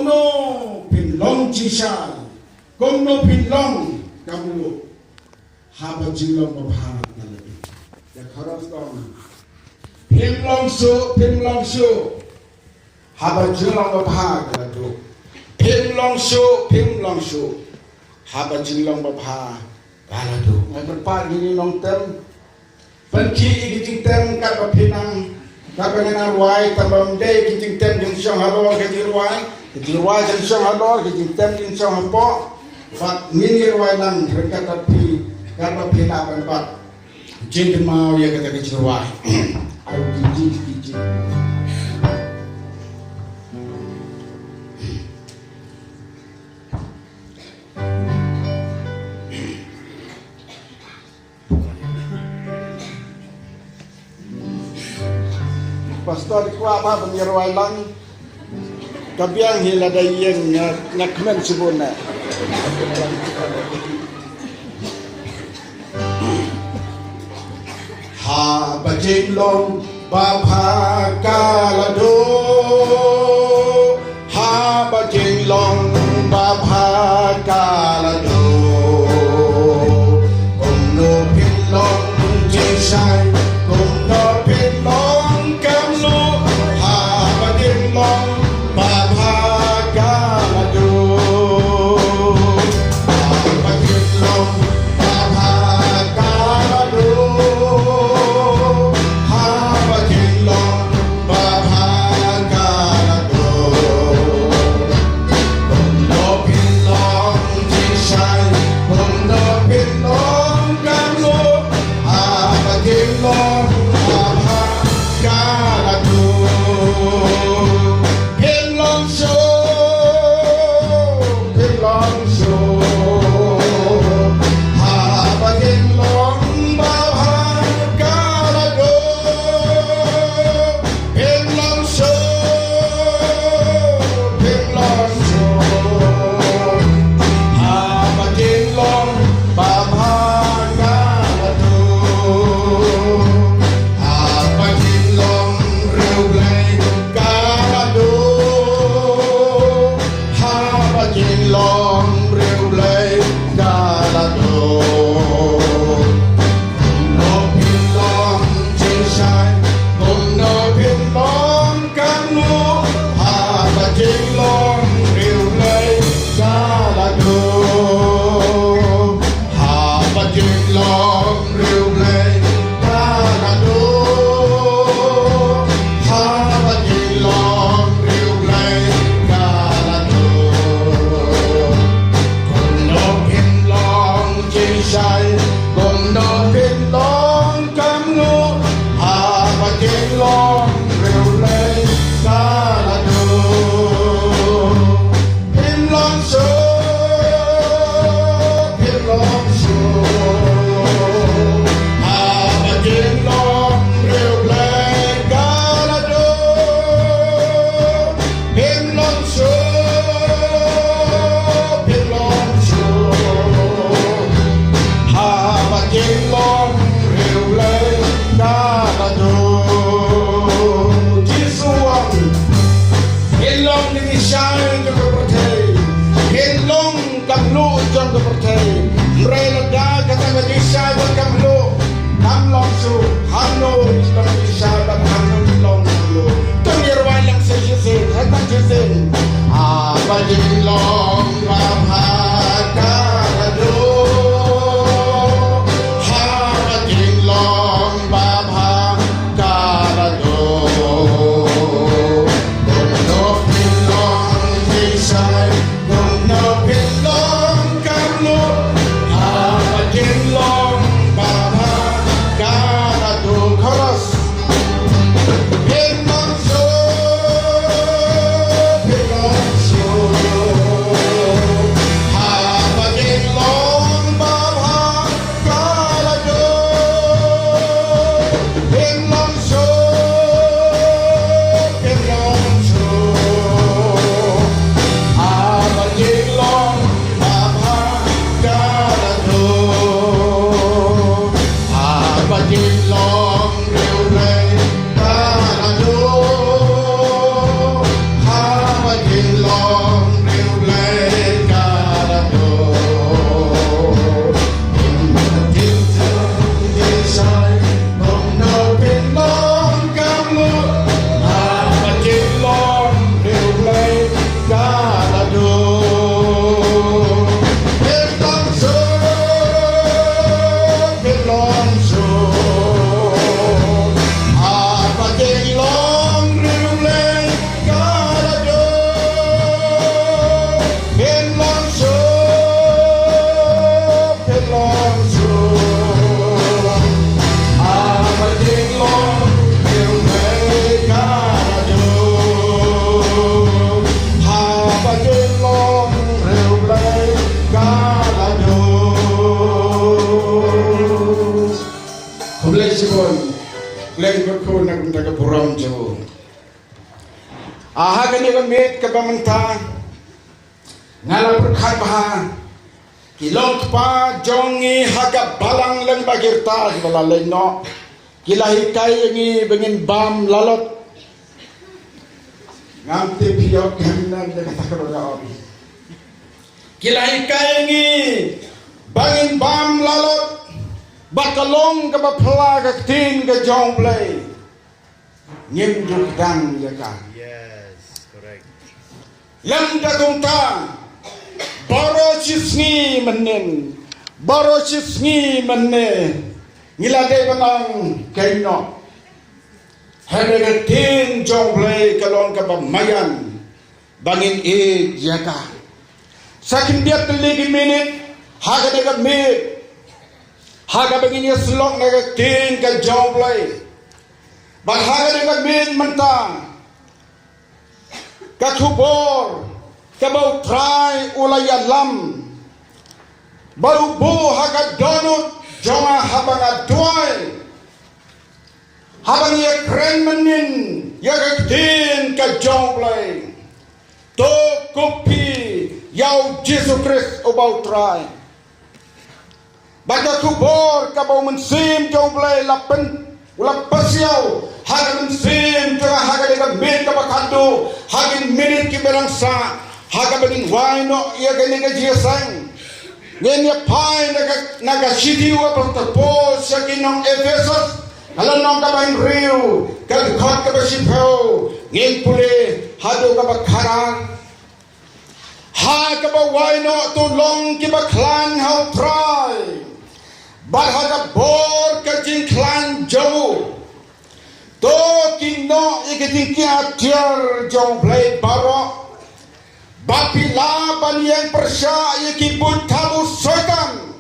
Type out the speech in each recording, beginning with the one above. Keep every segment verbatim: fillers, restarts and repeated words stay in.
Kumno phin long jingshai, kumno phin long ka mluh, haba jinglong babha ka la duk. Ïa ka chorus ka ong, phim long shuh, phim long shuh, haba jinglong babha ka la duk. Phim long shuh, phim long shuh, haba jinglong babha ka la duk. Nga kyrpad ïa ngi nongtem, pynkhih ïa ki jingtem katba phi nang, katba ngi nang rwai, tang ba ym dei ki jingtem kin shong halor ka jingrwai, ka jingrwai kin shong halor, ki jingtem kin shong hapoh. Bad ngin ïa rwai lang ryngkat bad phi, katba phi lah ban bat jingkynmaw ïa kata ka jingrwai. Ai, ki jing, ki jing. Pastor, kwah ba ban ïa rwai lang. Ka biang hi lada ïeng, nga, nga kmen shibun na. Haba jinglong babha ka la duk, haba jinglong babha ka la duk. Kumno phin long jingshai, kumno phin long ka mluh, haba jinglong babha ka la duk. Haba jinglong babha ka la duk, haba jinglong babha ka la duk. Kumno phin long jingshai, kumno phin long ka mluh, haba jinglong babha ka la duk. Phin long shuh, phin long shuh, haba jinglong babha ka la duk. Phin long shuh, phin long shuh, haba jinglong babha ka la duk. Haba jinglong riewblei ka la duk, haba jinglong riewblei ka la duk. Kumno phin long jingshai, kumno phin long ka mluh, haba jinglong riewblei ka la duk. Haba jinglong riewblei ka la duk, haba jinglong riewblei ka la duk. Kumno phin long jingshai, kumno phin long ka mluh, haba jinglong riewblei ka la duk. Phin long shuh, phin long shuh, haba jinglong riewblei ka la duk. Phin long shuh, phin long shuh, haba jinglong riewblei ka la duk. Jisu u ong, ngin long ki jingshai jong ka pyrthei, ngin long ka mluh jong ka pyrthei. Hynrei lada kata ka jingshai bad ka mluh kam long shuh, hangno ki long ki jingshai bad hangno ki long ka mluh? To ngin ïa rwai lang shisien, shisien, shisien. Haba jinglong babha ka la duk, haba jinglong babha ka la duk. Kumno phin long jingshai, kumno phin long ka mluh, haba jinglong babha ka la duk. Chorus. Phin long shuh, phin long shuh, Ah, ha kane ka miet kaba mynta nga la pyrkhat ba ha ki long kpa jong ngi ha ka balang lyngba ki rta kiba la leit noh ki la hikai ïa ngi ba ngin bam lalot. Ngam tip ïoh kane da kata kaba nga ong. Ki la hikai ïa ngi ba ngin bam lalot. Ba ka long kaba phylla ka ktien ka jong Blei. Ngim ju kdang ïa ka. Yes, correct. Lem da kumta baroh shi sngi mynnin, baroh shi sngi mynne ngi la dei ban ong kaei noh. Hynrei ka ktien jong Blei ka long kaba maïan ba ngin ïeit ïa ka. Sa khyndiat tylli ki minit ha kane ka miet ha kaba ngin ïasyllok na ka ktien ka jong Blei. Bad ha kane ka miet mynta ka khubor kaba U Trai u la ïalam bad u buh ha ka dohnud jong nga haba nga duwai, haba nga ïakren mynnin ïa ka ktien ka jong Blei. To kop phi ïa U Jisu Khrist uba U Trai. Bad ka khubor kaba U Mynsiem jong U Blei la pyn, u la pasiaw ha ka mynsiem jong nga ha kane ka miet kaba khatduh, ha ki minit kiba dang sah ha kaba ngin wai noh ïa kane ka jingïaseng. Ngin ïa phai na ka, na ka shithi u Apostol Paul sha ki nong Ephesus, ka lynnong kaba hynriew, ka dkhot kaba shiphew. Ngin pule haduh kaba khatar. Ha kaba wai noh to long kiba khlaiñ ha U Trai bad ha ka bor ka jingkhlaiñ jong u. To kin noh ïa ka jingkiartiar jong U Blei baroh. Ba phi lah ban ïeng pyrshah ïa ki buit thap u Soitan.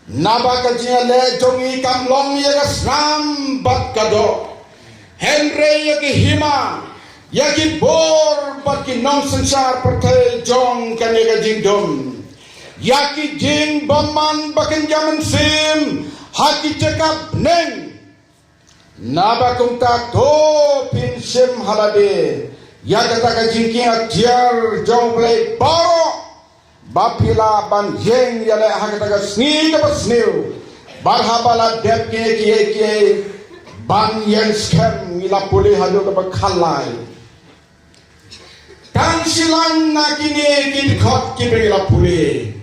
Naba ka jingïaleh jong ngi kam long ïa ka snam bad ka doh, hynrei ïa ki hima, ïa ki bor bad ki nongsynshar pyrthei jong kane ka jingdum, ïa ki jingbymman ba kynja mynsiem ha ki jaka bneng. Naba kumta to phin shim ha lade ïa kata ka jingkiartiar jong U Blei baroh, ba phi lah ban ïeng ïaleh ha kata ka sngi kaba sniew. Bad haba la dep kiei kiei ban ïeng skhem. Ngi la pule haduh kaba khatlai. Tang shilliang na kine ki dkhot kiba ngi la pule,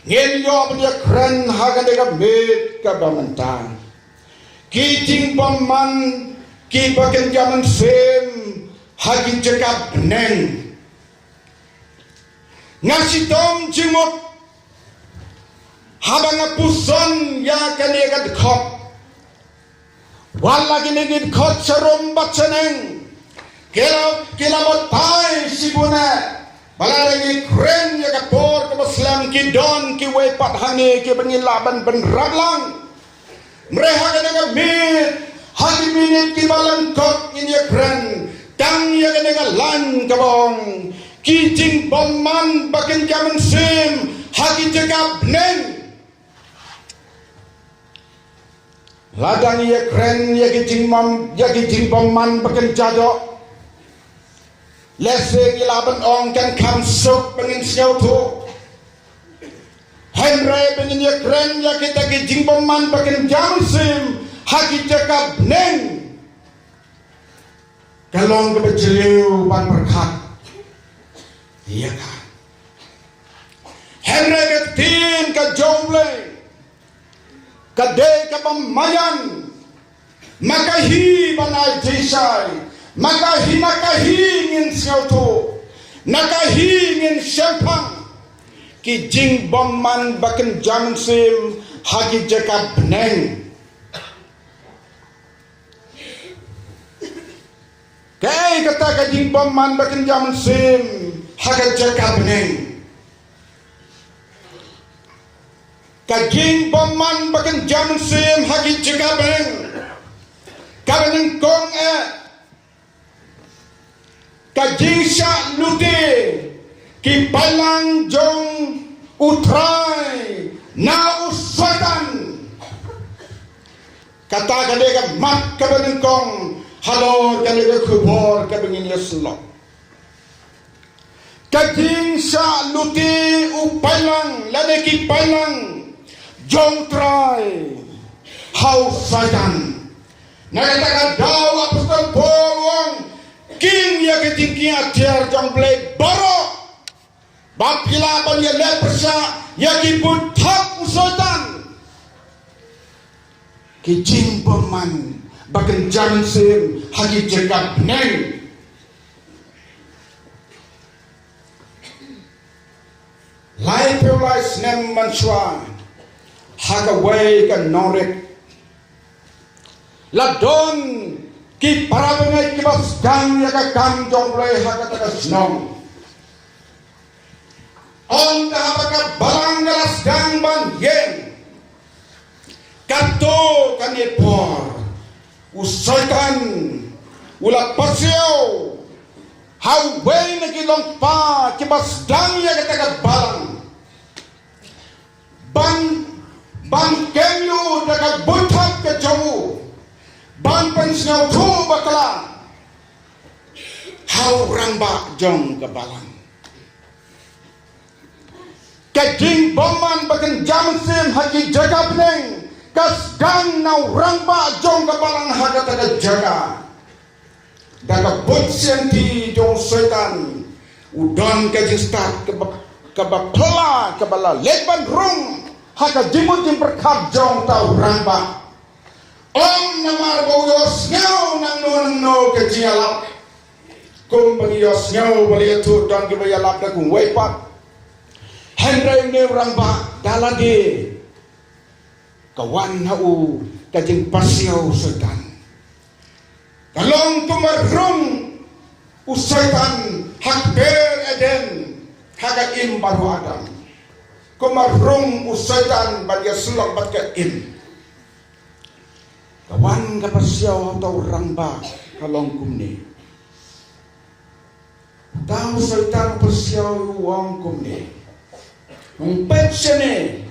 ngin ïoh ban ïakren ha kane ka miet kaba mynta. Ki jingbymman kiba kynja mynsiem ha ki jaka bneng. Nga shitom jingmut haba nga puson ïa kane ka dkhot. Wat la kine ki dkhot sharum bad shaneng ki la, ki la batai shibun eh. Ba lada ngi kren ïa ka por kaba slem ki don kiwei pat hangne kiba ngi lah ban bynrap lang. Hynrei ha kane ka miet, ha ki minit kiba lyngkot ngin ïakren tang ïa kane ka lain kaba ong ki jingbymman ba kynja mynsiem ha ki jaka bneng. Lada ngi ïakren ïa ki jingbym, ïa ki jingbymman ba kynja doh, lehse ngi lah ban ong kan kham suk ba ngin sngewthuh. Hynrei ba ngin ïakren ïa kita ki jingbymman ba kynja mynsiem ha ki jaka bneng, ka long kaba jylliew ban pyrkhat ïa ka. Hynrei ka ktien ka jong U Blei ka dei kaba maïan. Ma ka hi ban ai jingshai, ma ka hi, na ka hi ngin sngewthuh, na ka hi ngin shemphang. Ki jingbymman ba kynja mynsiem ha ki jaka bneng. Kaei kata ka jingbymman ba kynja mynsiem ha ka jaka bneng? Ka jingbymman ba kynja mynsiem ha ki jaka bneng, kaba nyngkong eh ka jingshah lute ki balang jong U Trai na u Soitan. Kata ka dei ka mat kaba nyngkong Halor kane ka khubor kaba ngin ïa sngewlong, ka jingshah lute u paidlang lane ki paidlang jong u Trai ha u Soitan. Na kata ka daw u Apostol Paul u ong, king ïa ka jingkieng atiar jong U Blei baroh, ba phi lah ban ïaleh pyrshah ïa ki buit thok u Soitan. Ki jingbymman ba kynja mynsiem ha ki jaka bneng. Laiphew lai snem mynshuwa, ha kawei ka nongrep, la don ki parabangeit kiba sdang ïa ka kam jong U Blei ha kata ka shnong. Ong ka haba ka balang ka la sdang ban ïeng, kato kane por u Soitan u la pasiaw ha uwei na ki longkpa kiba sdang ïa kata ka balang ban, ban kem ïa u da ka buit thok ka jong u, ban pynsngewthuh bakla ha u rangbah jong ka balang. Ka jingbymman ba kynja mynsiem ha ki jaka bneng ka sdang na u rangbah jong ka balang ha kata ka jaka. Da ka buit sianti jong u Soitan, u don ka jingstad kaba, kaba phylla, kaba la leit ban rung ha ka jingmut jingpyrkhat jong uta u rangbah. Ym namar ba u ïohsngew nangno nangno ka jingïalap. Kumba ngi ïohsngew ba la ïathuh, don kiba ïalap da kumwei pat. Hynrei une u rangbah da lade ka wan ha u ka jingpasiaw u Soitan. Ka long kumba rung u Soitan ha kper Eden ha ka im baroh Adam. Kumba rung u Soitan ban ïasyllok bad ka im. Ka wan ka pasiaw ha uta u rangbah ka long kumne. Uta u Soitan u pasiaw u ong kumne. Ong peit shane.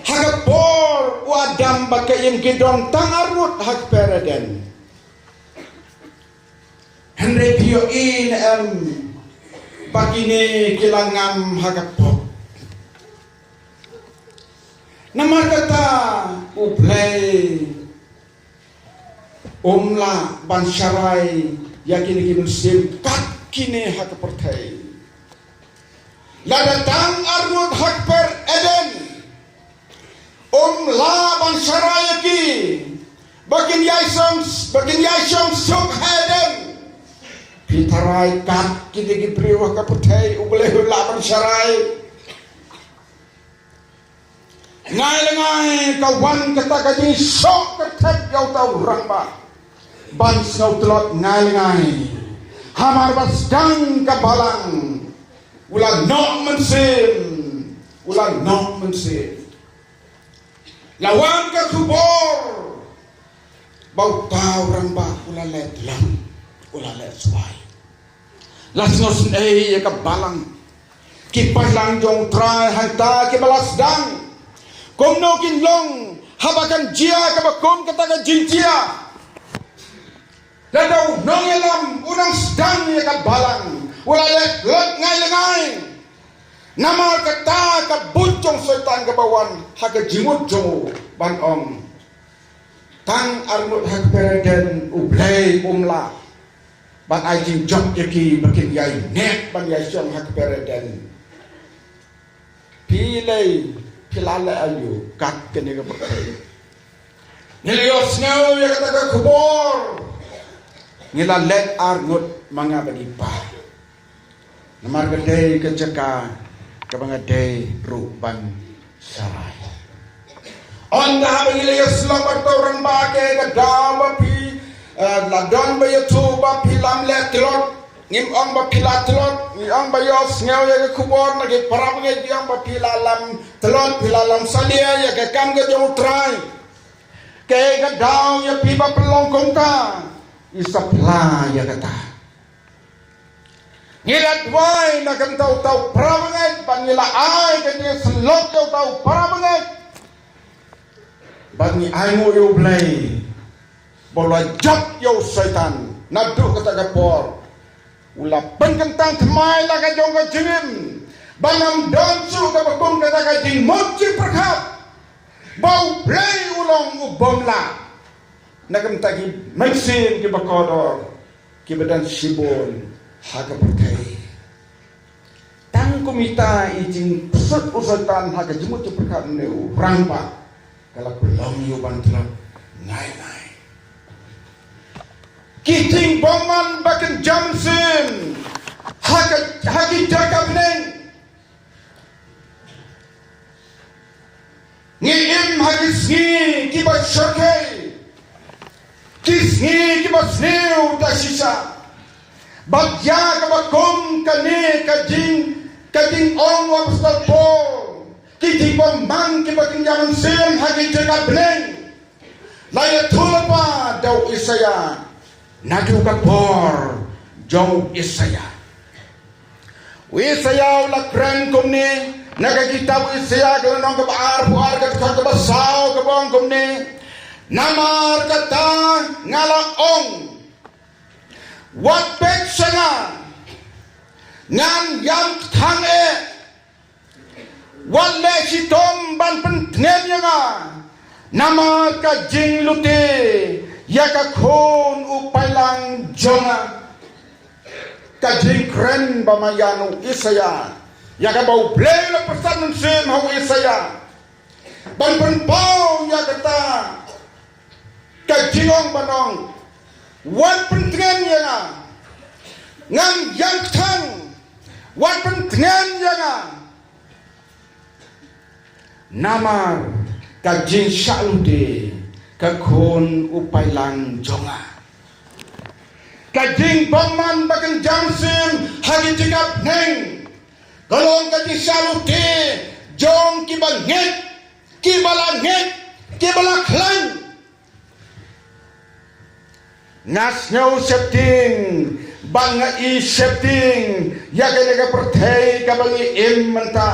Ha ka por u Adam bad ka Im ki don tang arngut ha kper Eden. Hynrei phi ïohi ne em ba kine ki la ngam ha ka pop. Namar kata U Blei um lah ban sharai ïa kine ki mynsiem kat kine ha ka pyrthei. Lada tang arngut ha kper Eden, um lah ban sharai ïa ki ba kin ïai shong, ba kin ïai shong suk ha Eden. Phi tharai kat kine ki briew ha ka pyrthei U Blei u lah ban sharai? Ngai lyngngai ka wan kata ka jingshoh kynthep ïa uta u rangbah ban sngewtlot, ngai lyngngai. Hamar ba sdang ka balang u la noh mynsiem, u la noh mynsiem. La wan ka khubor ba uta u rangbah u la leh tlot, u la leh swai. La sngewsynei ïa ka balang. Ki balang jong U Trai hangta kiba la sdang. Kumno kin long haba kan jia kaba kum kata ka jingjia? Lada u nongïalam u nang sdang ïa ka balang, u la leh tlot ngai lyngngai. Namar kata ka buit jong Soitan kaba wan ha ka jingmut jong u ban ong, tang arngut ha kper Eden U Blei um lah ban ai jingjop ïa ki ba kin ïai neh ban ïai shong ha kper Eden. Phi lei, phi la leh aïu kat kane ka pyrthei? Ngi la ïohsngew ïa kata ka khubor. Ngi la leit arngut ma nga bad i pa. Namar ka dei ka jaka kaba nga dei ruh ban sharai. Ynda haba ngi la ïasyllok bad uta u rangbah, ka dei ka daw ba phi, eh, la don ba ïathuh ba phi lam leh tlot. Ngim ong ba phi la tlot, ngi ong ba ïohsngew ïa ka khubor na ki parabangeit, ngi ong ba phi la lam tlot, phi la lam salia ïa ka kam ka jong U Trai. Kaei ka daw ïa phi ba pynlong kumta? Ngi sa phla ïa kata. Ngi la duwai na ka bynta uta u parabangeit, bad ngi la ai ka jingïasyllok ïa uta u parabangeit, bad ngi ainguh ïa U Blei ba u la jop ïa u Soitan naduh kata ka por. U la pynkyntang thymmai la ka jong ka jingim ba ngam don shuh kaba kum kata ka jingmut jingpyrkhat ba U Blei u long u bym lah na ka bynta ki mynsiem kiba kordor kiba don shibun ha ka pyrthei. Tang kumta i jingpyrshah u Soitan ha ka jingmut jingpyrkhat ne u rangbah ka la pynlong ïa u ban tlot ngai ngai. Ki jingbymman ba kynja mynsiem ha ka, ha ki jaka bneng. Ngi im ha ki sngi kiba shyrkhei, ki sngi kiba sniew da shisha. Bad ïa kaba kum kane ka jing, ka jingong u Apostol Paul, ki jingbymman kiba kynja mynsiem ha ki jaka bneng. La ïathuh lypa da u Isaïah naduh ka por jong u Isaïah. U Isaïah u la kren kumne na ka kitab u Isaïah ka lynnong kaba arphew ar ka dkhot kaba saw kaba ong kumne. Namar kata nga la ong, wat peit sha nga, ngan ïam kthang eh. Wat leh shitom ban pyntngen ïa nga, namar ka jinglute ïa ka khun u paidlang jong nga. Ka jingkren ba ma ïa u Isaïah ïa kaba U Blei u la pyrsad mynsiem ha u Isaïah ban pynpaw ïa kata ka jingong ban ong, wat pyntngen ïa nga, ngan ïam kthang, wat pyntngen ïa nga. Namar ka jingshah lute ka khun u paidlang jong nga. Ka jingbymman ba kynja mynsiem ha ki jaka bneng ka long ka jingshah lute jong kiba ngeit, kiba la ngeit, kiba la khlaiñ. Nga sngew sheptieng bad nga i sheptieng ïa kane ka pyrthei kaba ngi im mynta.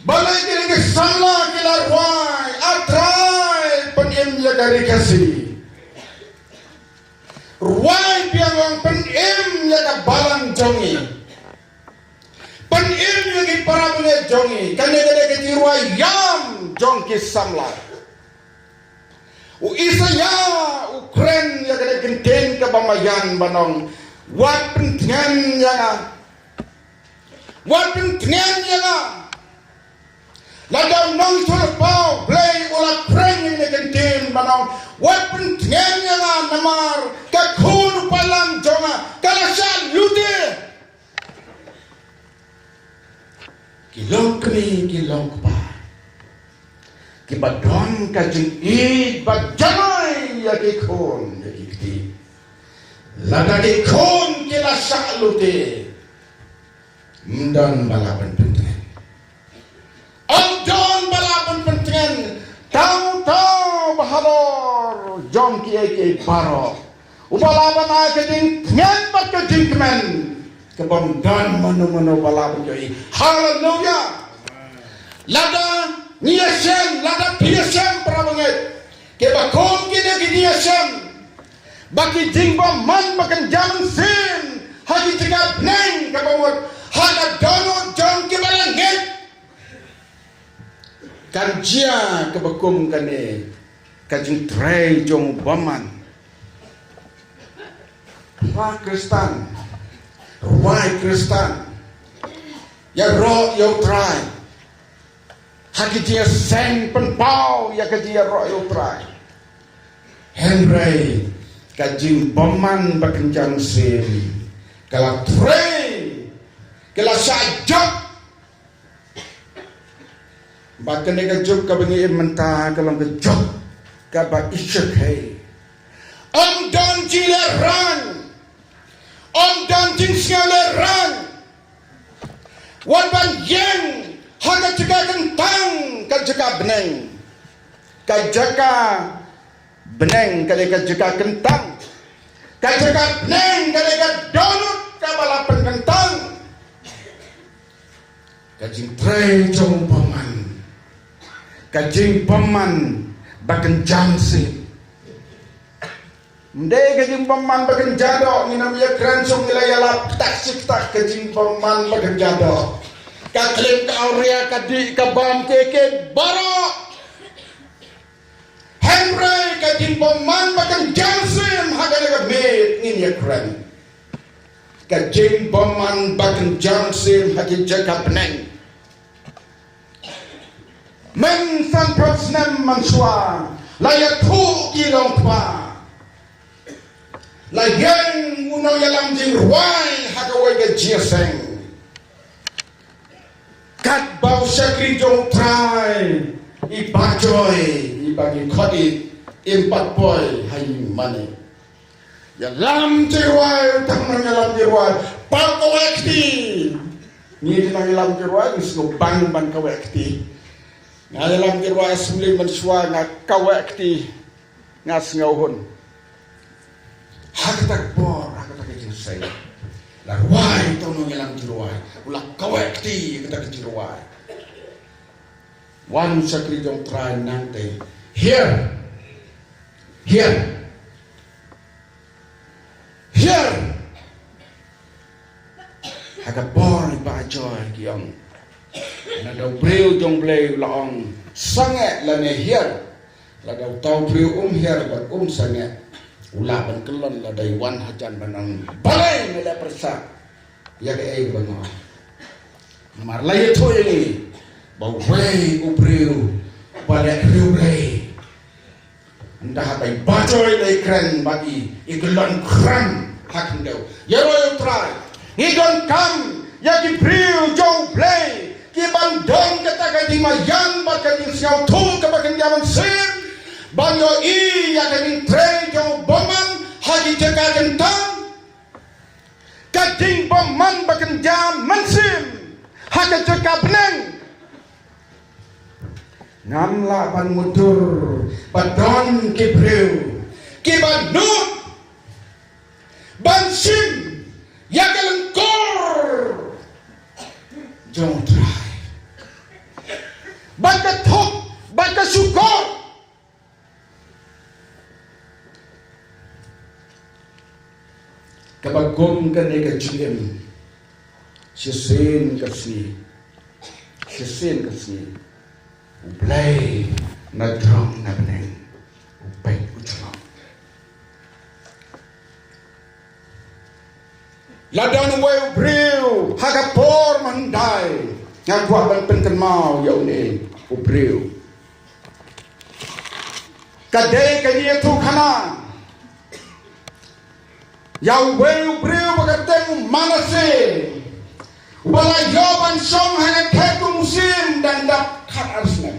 Balei kine ki samla ki la rwai, A Trai, pynim ïa ka Ri Khasi. Rwai biang, pynim ïa ka balang jong ngi. Pynim ïa ki para bangeit jong ngi. Kane ka dei ka jingrwai ïam jong ki samla. U Isaïah u kren ïa kane ka ktien kaba maïan ban ong, wat pyntngen ïa nga. Wat pyntngen ïa nga. Lada u nongïathuhlypa U Blei u la kren ïa kane ka ktien ban ong, wat pyntngen ïa nga namar ka khun u paidlang jong nga ka la shah lute. Ki longkmie ki longkpa kiba don ka jingïeit bad janai ïa ki khun ïa ki kti. Lada ki khun ki la shah lute, ym don ba lah ban pyntngen. Ym don ba lah ban pyntngen. Tang uta uba halor jong kiei kiei baroh uba lah ban ai ka jingtngen bad ka jingkmen kaba ym don mano mano ba lah ban ïohi. Haleluya. Lada ngi ïashem, lada phi ïashem, para bangeit, kiba kum kine ki jingïashem ba ki jingbymman ba kynja mynsiem ha ki jaka bneng kaba mut ha ka dohnud jong kiba la ngeit. Kan jia kaba kum kane ka jingtrei jong u bymman. Rwai Khristan, rwai Khristan, ïaroh ïa U Trai ha ki jingïaseng, pynpaw ïa ka jingïaroh ïa U Trai. Hynrei ka jingbymman ba kynja mynsiem ka la trei, ka la shah jop. Ba kane ka juk kaba ngi im mynta ka long ka juk kaba i shyrkhei. Ym don jinglehraiñ, ym don jingsngewlehraiñ. Wat ban ïeng ha ka jaka kyntang, ka jaka bneng. Ka jaka bneng ka dei ka jaka kyntang. Ka jaka bneng ka dei ka dohnud kaba la pynkyntang. Ka jingtrei jong u bymman, ka jingbymman Ba kynja mynsiem. Ym dei ka jingbymman ba kynja doh, ngin ym ïakren shuh, ngi la ïalap kata shi kata, ka jingbymman ba kynja doh. Ka klim, ka awria, ka dih, ka bam, kiei kiei baroh. Hynrei ka jingbymman ba kynja mynsiem ha kane ka miet ngin ïakren. Ka jingbymman ba kynja mynsiem ha ki jaka bneng. Mynsan phew snem mynshuwa la ïathuh ki longkpa. La ïeng u nongïalam jingrwai ha kawei ka jingïaseng. Katba u shakri jong U Trai i Bah Joy, i ba ngi khot i, im pat poi ha ïing mane. Ïalam jingrwai, u tang nongïalam jingrwai, pal kawek kti. Ngi ki nongïalam jingrwai ngi sngewbang ban kawek kti. Nga ïalam jingrwai assembly mynshuwa, nga kawek kti. Nga sngew hun. Ha kata ka por, ha kata ka jingïaseng, la rwai u tang nongïalam jingrwai, u la kawek kti ha kata ka jingrwai. Wan u shakri jong U Trai nangtei. Hiar. Hiar. Hiar. Ha ka por i Bah Joy ki ong, lada u briew jong U Blei u la ong sangeh lane hiar, lada uta u briew um hiar bad um sangeh, u lah ban kyllon lada i wan hajan ban ong, balei me leh pyrshah ïa kaei kaba nga ong. Namar la ïathuh ïa ngi ba uwei u briew ba leh riewblei. Ynda haba i Bah Joy la ïakren bad i, i kyllon khram ha khyndew. Ïaroh ïa U Trai. Ngi donkam ïa ki briew jong U Blei kiban don kata ka jingmaïan bad ka jingsngewthuh kaba kynja mynsiem ban ïohi ïa ka jingtrei jong u bymman ha ki jaka kyntang. Ka jingbymman ba kynja mynsiem ha ka jaka bneng. Ngam lah ban mutdur ba don ki briew kiba nud ban shim ïa ka lyngkor jong U Trai, ba ka thok, ba ka shukor. Kaba kum kane ka jingim, shisien ka sngi, shisien ka sngi, U Blei na jrong na bneng u peit u jrong. La don uwei u briew ha ka por mynhyndai, nga kwah ban pynkynmaw ïa une u briew. Ka dei ka jingïathuhkhana ïa uwei u briew ba kyrteng u Manasseh, uba la ïoh ban shong ha ka khet kum u syiem dang dap khatar snem.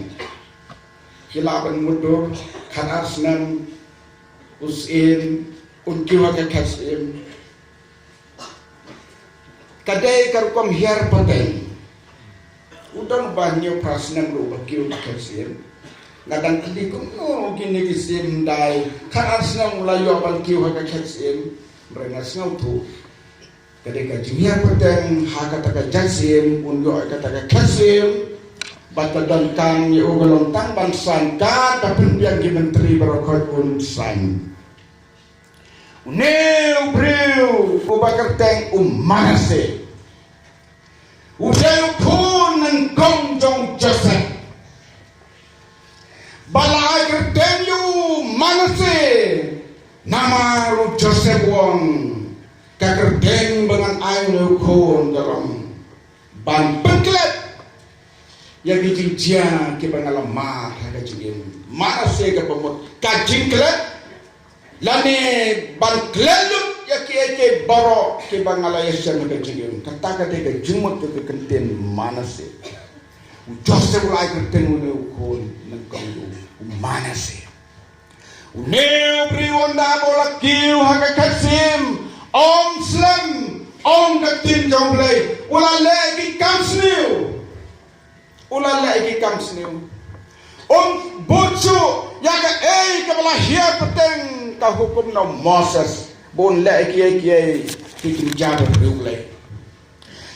Ki lah ban mutdur, khatar snem u syiem un kiew ha ka khet syiem. Ka dei ka rukom hiar pateng. U don ba hynñiew phra snem ruh ba kiew ha ka khet syiem. Nga dang kylli kumno kine ki syiem hyndai, khatar snem u la ïoh ban kiew ha ka khet syiem. Hynrei nga sngewthuh ka dei ka jinghiar pateng ha kata ka jait syiem, un ïoh ïa kata ka khet syiem. Bad ka donkam ïa u ka long tang ban saiñ, ka da pynbiang ki myntri baroh khoit un saiñ. Une u briew uba kyrteng u Manasseh, u dei u khun nyngkong jong u Joseph. Ba la ai kyrteng ïa u Manasseh namar u Joseph u ong, ka kyrteng ba ngan ai ïa une u khun ka long ban pynklet ïa ki jingjia kiba nga la mad ha ka jingim. Manasseh kaba mut ka jingklet, lane ban klet lut ïa kiei kiei baroh kiba nga la ïashem ha ka jingim. Kata ka dei ka jingmut ka, ka ktien Manasseh. U Joseph u la ai kyrteng une u khun nyngkong u Manasseh. Une u briew ynda ba u la kiew ha ka khet syiem, ym slem, ym, ka ktien jong U Blei, u la leh ki kam sniew. U la leh ki kam sniew. Um bud shuh ïa kaei kaba la hiar pateng, ka hukum na u Moses, ba un leh kiei kiei ki jingjia bad U Blei.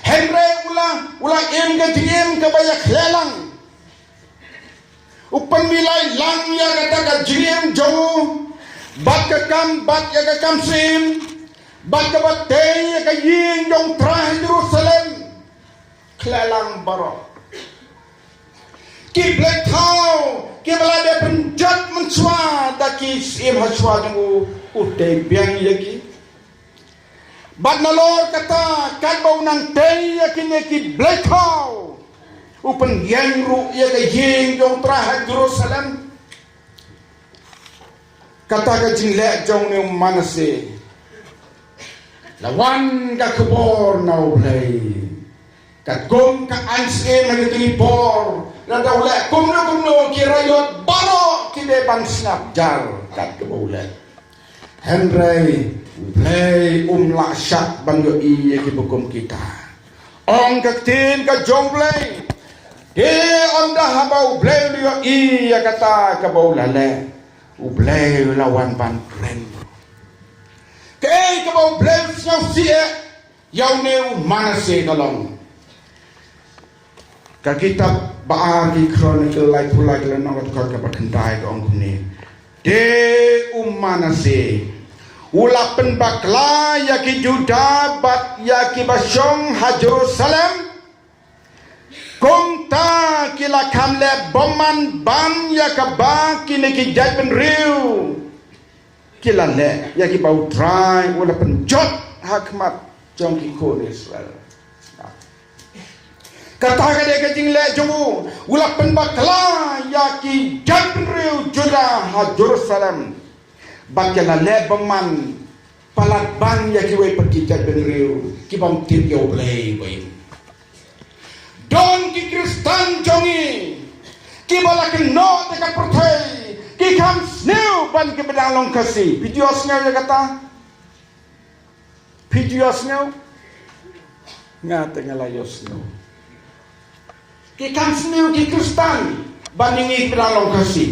Hynrei u la, u la im ka jingim kaba ïakhleh lang. U pynmih lai lang ïa kata ka jingim jong u, bad ka kam, bad ïa ka kam syiem, bad kaba tei ïa ka ïing jong U Trai ha Jerusalem. Khleh lang baroh. Ki blei thaw, kiba la dep pynjot mynshuwa da ki syiem hashwa jong u, u tei biang ïa ki. Bad nalor kata, katba u nang tei ïa kine ki blei thaw, u pynïeng ruh ïa ka ïing jong U Trai ha Jerusalem. Kata ka jingleh jong une u Manasseh. La wan ka khubor na U Blei. Katkum ka ain syiem ha kito ki por, lada u leh kumno kumno, ki raïot baroh ki dei ban sngap jar kat kaba u leh. Hynrei U Blei um lah shah ban ïohi ïa kiba kum kita. Ong ka ktien ka jong U Blei, te ynda haba U Blei u ïohi ïa kata kaba u la leh, U Blei u la wan ban kren. Kaei kaba U Blei u sngewsih eh ïa une u Manasseh ka long? Ka kitab ba ar ki Chronicle, laiphew lai, ka lynnong ka dkhot kaba khyndai ka ong kumne: Te u Manasseh u la pynbakla ïa ki Judah bad ïa kiba shong ha Jerusalem. Kumta ki la kham leh bymman ban ïa kaba kine ki jaitbynriew ki la leh, ïa kiba U Trai u la pynjot ha khmat jong ki khun Israel. Kata ka dei ka jingleh jong u, u la pynbakla ïa ki jaitbynriew Judah ha Jerusalem. Bad ki la leh bymman palat ban ïa kiwei pat ki jaitbynriew ki bym tip ïa U Blei ba im. Don ki Khristan jong ngi kiba la kynnoh te ka pyrthei, ki kham sniew ban ki ba dang long Khasi. Phi ju ïohsngew ïa kata? Phi ju ïohsngew? Nga te nga la ïohsngew. Ki kham sniew ki Khristan ban ïa ngi ki ba dang long Khasi.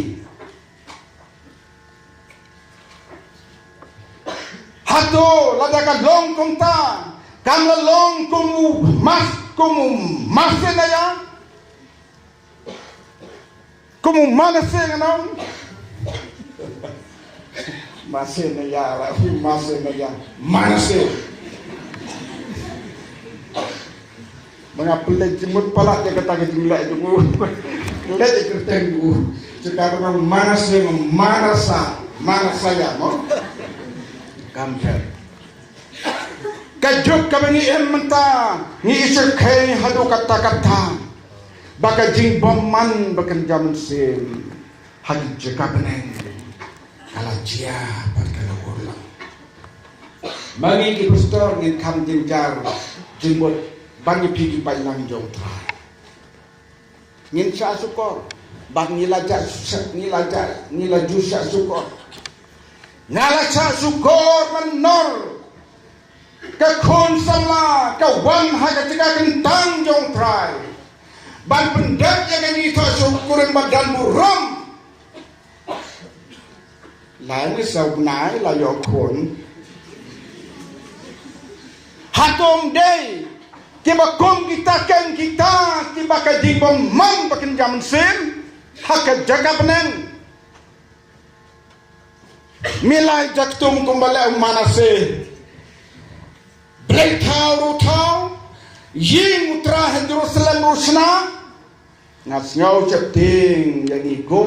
Hato lada ka long kumta, kam la long kum u Mas, kum u Manasseh na ïa? Kum u Manasseh ngan ong. Manasseh na ïa la, u Manasseh na ïa. Manasseh. Ba nga pynleit jingmut palat ïa kata ka jingleh jong u. Leit ïa kyrteng u. Jaka ba nga Manasseh, Manasseh, Manasseh ïa mo. Kam pher. Ka juk kaba ngi im mynta, ngi ïa shyrkhei haduh katta katta ba ka jingbymman ba kynja mynsiem ha ki jaka bneng ka la jia bad ka la urlong. Ma ngi ki pastor ngin kham jynjar jingmut ban ïa phi ki paidlang jong U Trai. Ngin shah shukor. Bad ngi la jah, ngi la jah, ngi la ju shah shukor. Nga la shah shukor man nor ka khun samla ka wan ha ka jaka kyntang jong U Trai ban pyndep ïa ka jingïathoh sha u kurim ba donburom. Lai ne saw bnai la ïoh khun. Hato ym dei kiba kum kita ken kita kiba ka jingbymman ba kynja mynsiem ha ka jaka bneng? Milai jaktung kumba leh u Manasseh. Blei thaw ruh thaw, ïing U Trai ha Jerusalem ruh shna. Nga sngew sheptieng ïa ngi ko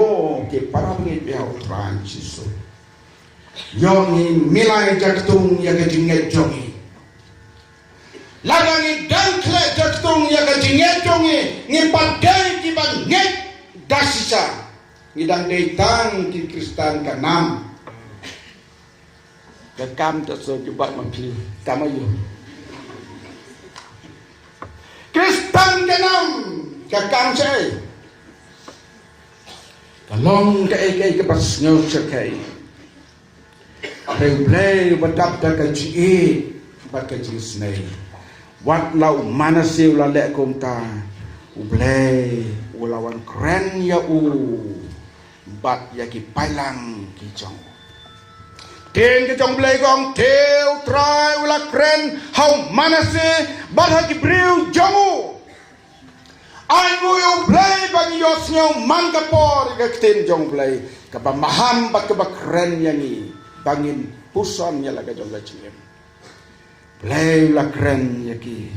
ki para bangeit biang U Trai Jisu. Ïoh ngi milai jaktung ïa ka jingngeit jong ngi. Lada ngi dang khleh jaktung ïa ka jingngeit jong ngi, ngim pat dei kiba ngeit da shisha. Ngi dang dei tang ki Khristan ka nam. Ka kam ta so jubab ma phi, kam aïu? Khristan ka nam, ka kam shaei? Ka long kaei kaei kaba sngew shyrkhei. Hynrei U Blei uba dap da ka jingïeit bad ka jingisynei. Wat la u Manasseh u la leh kumta, U Blei u la wan kren ïa u bad ïa ki paidlang ki jong u. Ktien ka jong U Blei ka ong, te U Trai u la kren ha u Manasseh bad ha ki briew jong u. Ai nguh ïa U Blei ba ngi ïohsngew man ka por ïa ka ktien jong U Blei kaba maham bad kaba kren ïa ngi ba ngin puson ïa la ka jong ka jingim. Blei u la kren ïa ki.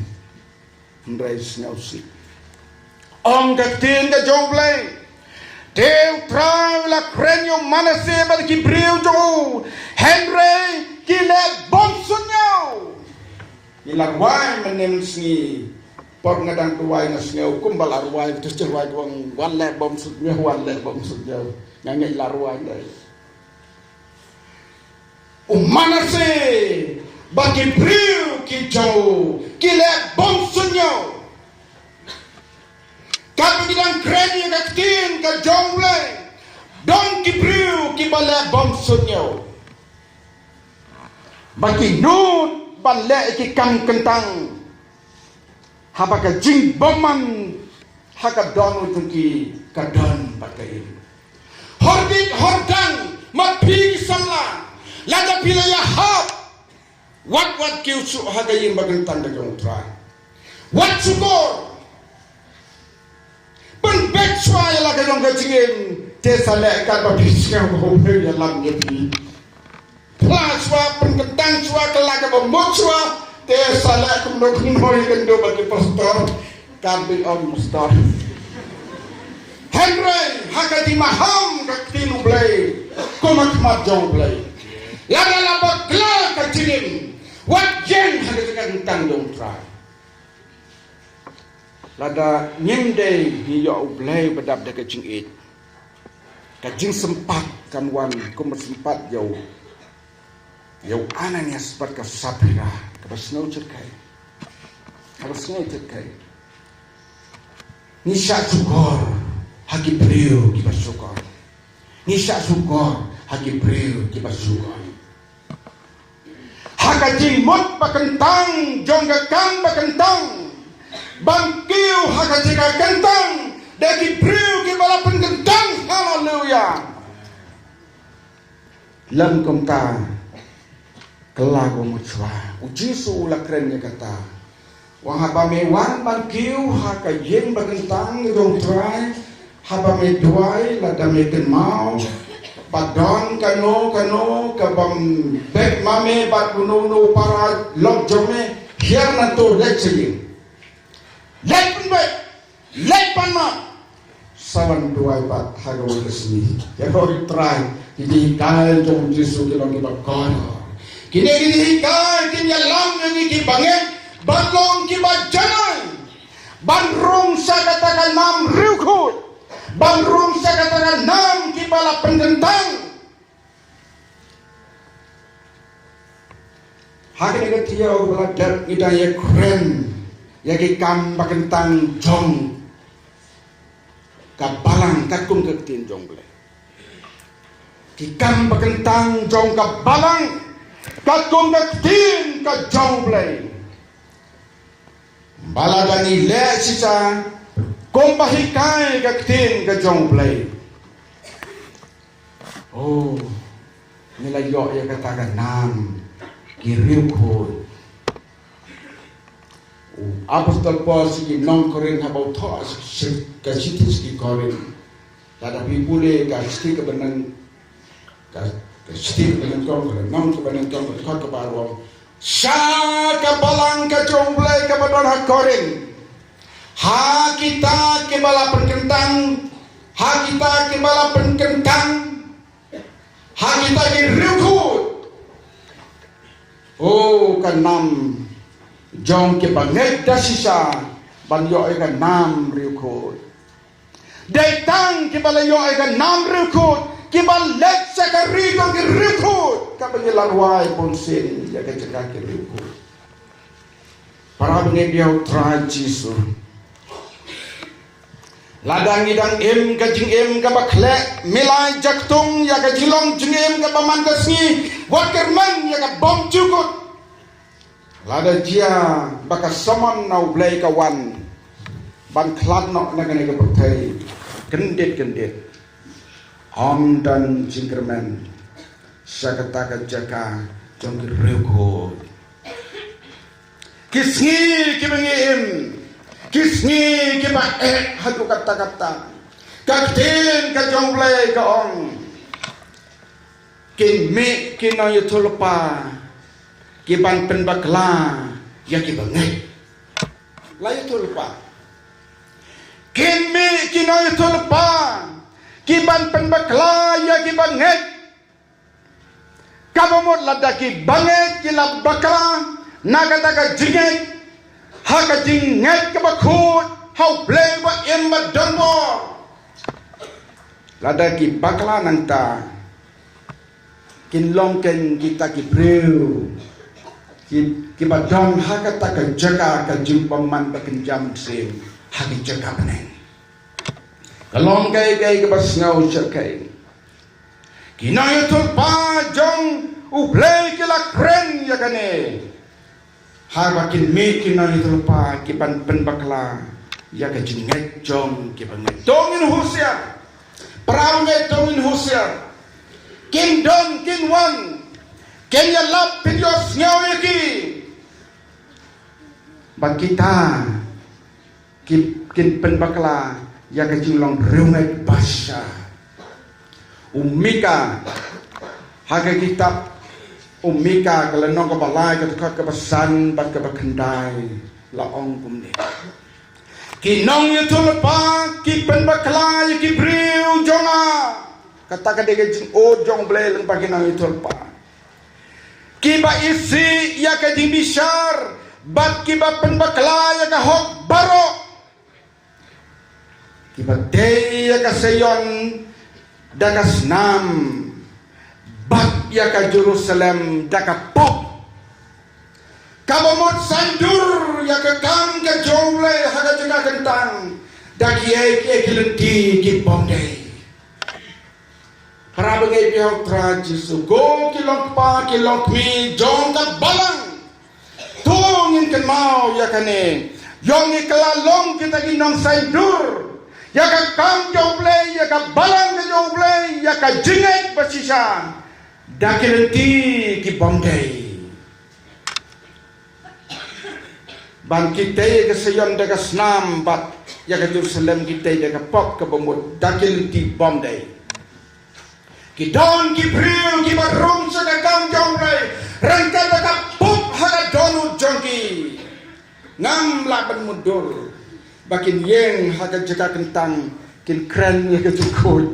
Hynrei sngewsih, ong ka ktien ka jong U Blei, te U Trai u la kren ïa u Manasseh bad ki briew jong u, hynrei ki leh bymsuidñiew. Ngi la rwai mynne sngi, por nga dang duwai nga sngew kumba la rwai, te shu rwai, wan leh bymsuidñiew, wan leh bymsuidñiew. Nga ngeit la rwai dei. U Manasseh bad ki briew ki jong u ki leh bymsuidñiew. Katba ngi dang kren ïa ka ktien ka jong U Blei, don ki briew kiba leh bymsuidñiew. Ba ki nud ban leh ïa ki kam kyntang. Haba ka jingbymman ha ka dohnud jong ki ka don bad ka im. Hordit hordang, ma phi ki samla, lada phi la ïahap, wat wat kiew shuh ha ka ïing ba kyntang ka jong U Trai. Wat shukor. Pynbeit shuwa ïa la ka jong ka jingim, te sa leh katba phi sngew ba U Blei u ïalam ïa phi. Phla shuwa, pynkyntang shuwa, kylla kaba mut shuwa, te sa leh kumno kumno ïa kynduh bad ki pastor. Kam dei ong pastor. Hynrei ha ka jingmaham ka ktien U Blei, kum ha khmat jong U Blei, lada la bakla ka jingim, wat ïeng ha ka jingkyntang jong U Trai. Lada ngim dei ngi ïoh U Blei ba dap da ka jingïeit, ka jingsympat kan wan kumba sympat ïa u, ïa u Ananias bad ka Saphira, kaba sngew jyrkhei. Kaba sngew jyrkhei. Ngi shah shukor ha ki briew kiba shukor. Ngi shah shukor ha ki briew kiba shukor. Ha ka jingmut ba kyntang jong ka kam ba kyntang, ban kiew ha ka jaka kyntang da ki briew kiba la pynkyntang. Haleluya. Lem kumta, kylla kaba mut shuwa, U Jisu u la kren ïa kata. Wan, haba me wan ban kiew ha ka ïing ba kyntang jong U Trai, haba me duwai, lada me kynmaw ba don kano kano kabym beit ma me bad uno uno u para lok jong me, hiar na to, leit sha ïing. Leit pynbeit, leit pan map. Sa wan duwai pat ha kawei ka sngi. Ïaroh ïa U Trai, ki jinghikai jong U Jisu ki long kiba kordor. Kine ki jinghikai kin ïalam ïa ngi kiba ngeit ban long kiba janai, ban rung sha kata ka nam riewkhuid, ban rung sha kata ka nam kiba la pynkyntang. Ha kane ka taïew ba la dep ngi dang ïakren ïa ki kam ba kyntang jong ka balang katkum ka ktien jong U Blei. Ki kam ba kyntang jong ka balang katkum ka ktien ka jong U Blei. Ba lada ngi leh shisha kumba hikai ka ktien ka jong U Blei, oh, ngi la ïoh ïa kata ka nam ki riewkhuid. U Apostol Paul sha ki nong Korinth, haba u thoh shi-, shi-, ka shithi sha ki Korinth. Lada phi pule ka shithi kaba nyngkong, ka, ka shithi kaba nyngkong, ka lynnong kaba nyngkong, ka dkhot kaba ar, u ong, sha ka balang ka jong U Blei kaba don ha Korinth, ha kita kiba la pynkyntang, ha kita kiba la pynkyntang, ha kita ki riewkhuid, oh, ka nam jong kiba ngeit da shisha ban ïoh ïa ka nam riewkhuid. Dei tang kiba la ïoh ïa ka nam riewkhuid, kiba leit sha ka ri jong ki riewkhuid, kaba ngi la rwai bunsien, ïa ka jaka ki riewkhuid. Para bangeit ïa U Trai Jisu, lada ngi dang im ka jingim kaba khleh, milai jaktung ïa ka jinglong jingim kaba man ka sngi, wat kyrmen ïa ka bymjukut. Lada jia ba ka samon na U Blei ka wan ban khlad noh na kane ka pyrthei kyndit kyndit, ym don jingkyrmen sha kata ka jaka jong ki riewkhuid. Ki sngi kiba ngi im, Ki sngi kiba eh haduh katta katta. Ka ktien ka jong U Blei ka ong, kin mih ki nongïathuhlypa ki ban pynbakla ïa ki bangeit. La ïathuhlypa. Kin mih ki nongïathuhlypa ki ban pynbakla ïa ki bangeit. Kaba mut lada ki bangeit ki la bakla na kata ka jingngeit, ha ka jingngeit kaba khuid ha U Blei ba im ba donbor. Lada ki bakla nangta, kin long kein kita ki briew ki, kiba don ha kata ka jaka ka jingbymman ba kynja mynsiem ha ki jaka bneng. Ka long kaei kaei kaba sngew shyrkhei. Ki nongïathuhlypa jong U Blei ki la kren ïa kane. Haba kin mih ki nongïathuhlypa ki ban pynbakla ïa ka jingngeit jong ki bangeit. To ngin husiar. Para bangeit, to ngin husiar. Kin don kin wan. Kin ïalap, kin ïohsngew ïa ki. Ba kita ki, kin pynbakla ïa ka jinglong riewngeit bashisha. U Mika, ha ka kitab u Mika ka lynnong kaba lai ka dkhot kaba san bad kaba khyndai la ong kumne. Ki nongïathuhlypa ki pynbakla ïa ki briew jong nga. Kata ka dei ka jingud jong U Blei lyngba ki nongïathuhlypa. Kiba isih ïa ka jingbishar bad kiba pynbakla ïa ka hok baroh. Kiba tei ïa ka Saion da ka snam bad ïa ka Jerusalem da ka pop. Kaba mut saiñdur ïa ka kam ka jong U Blei ha ka jaka kyntang da kiei kiei ki lynti kibym dei. Para bangeit ba ïeit ha U Trai Jisu, ko ki long kpa ki long kmie jong ka balang. To ngin kynmaw ïa kane. Ïoh ngi kylla long kita ki nongsaiñdur ïa ka kam jong U Blei, ïa ka balang ka jong U Blei, ïa ka jingngeit bashisha da ki lynti kibym dei. Ban ki tei ïa ka Saion da ka snam bad ïa ka Jerusalem ki tei da ka pop kaba mut da ki lynti bym dei. Ki don ki briew kiba rung sha ka kam jong U Blei ryngkat da ka pop ha ka dohnud jong ki. Ngam lah ban mutdur ba kin ïeng ha ka jaka kyntang kin kren ïa ka jingkhuid.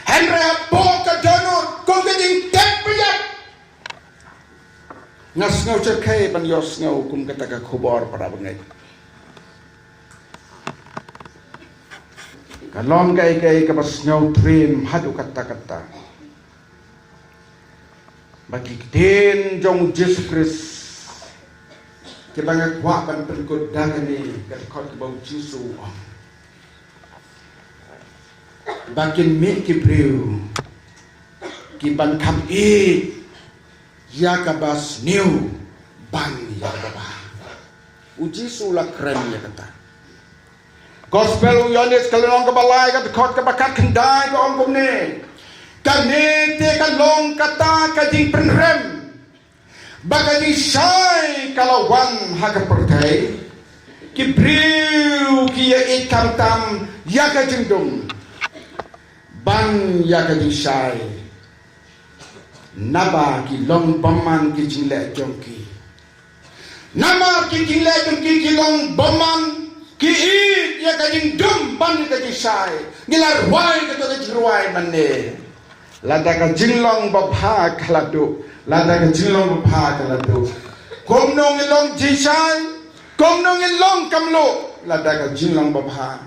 Hynrei hapoh ka dohnud kum ka jingtep pynïap. Nga sngew shyrkhei ban ïohsngew kum kata ka khubor para bangeit. Ka long kaei kaei kaba sngew triem haduh katta katta. Ba ki ktien jong U Jisu Khrist kiba nga kwah ban pynkut da kane ka dkhot kaba U Jisu u ong. Ba kin mih ki briew ki ban kham ïeit ïa kaba sniew ban ïa kaba bha. U Jisu la kren ïa kata. Gospel u Ïoannis ka lynnong kaba lai ka dkhot kaba khatkhyndai ka ong kumne. Kane te ka long kata ka jingpynrem ba ka jingshai ka la wan ha ka pyrthei. Ki briew ki ïa ïeit khamtam ïa ka jingdum ban ïa ka jingshai. Naba ki long bymman ki jingleh jong ki. Namar ki jingleh jong ki ki long bymman, ki ïeit ïa ka jingdum ban ïa ka jingshai. Ngi la rwai kato ka jingrwai mynne. Lada ka jinglong babha ka la duh, lada ka jinglong babha ka la duh. Kumno ngi long jingshai, kumno ngi long kamluh, lada ka jinglong babha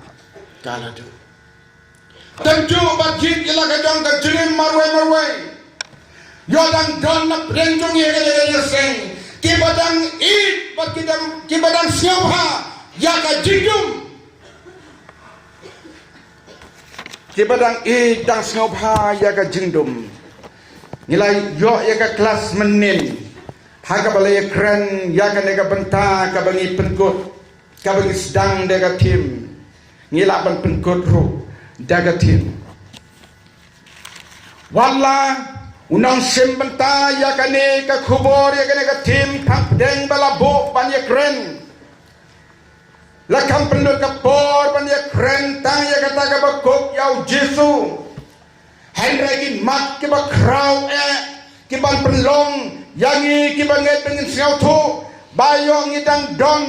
ka la duh. Tang ju ba jit ïa la ka jong ka jingim marwei marwei. Ïoh dang don na pdeng jong ïa ka ïa seng. Ki ba dang ïeit bad ki dang, ki ba dang sngewbha ïa ka jingdum. Ki ba dang ïeit dang sngewbha ïa ka jingdum. Ngi la ïoh ïa ka klas mynnin. Ha kaba la ïa kren ïa kane ka bynta kaba ngi pynkut. Kaba ngi sdang da ka thim. Ngi lah ban pynkut ruh da ka thim. Wat la u nongshim bynta ïa kane ka khubor ïa kane ka thim, pang pdeng ba la buh ban ïa kren. La kham pynlut ka por ban ïakren tang ïa kata kaba kup ïa u Jisu. Hynrei ki mat kiba khraw eh, kiban pynlong ïa ngi kiba ngeit ba ngin sngewthuh ba ïoh ngi dang don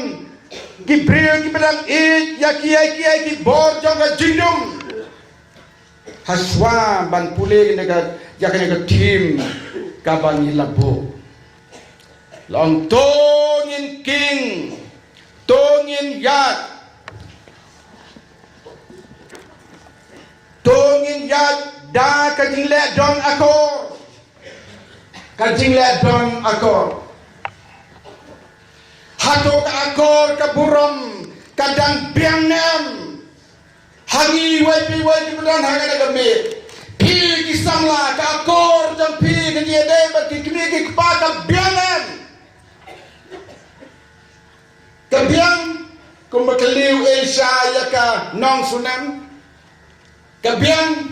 ki briew kiba dang ïeit ïa kiei kiei ki bor jong ka jingdum. Hashwa ban pule kane ka, ïa kane ka theme kaba ngi la buh. Long to ngin king, to ngin ïaid, to ngin ïaid da ka jingleh don akor. Ka jingleh don akor. Hato ka akor ka burom ka dang biang ne em? Ha ngi wei pa wei kiba don ha kane ka miet. Phi ki samla, ka akor jong phi ka jingïadei bad ki kmie ki kpa ka biang ne em? Ka biang, kumba kylli u Elisha ïa ka nong Sunem. Ka biang,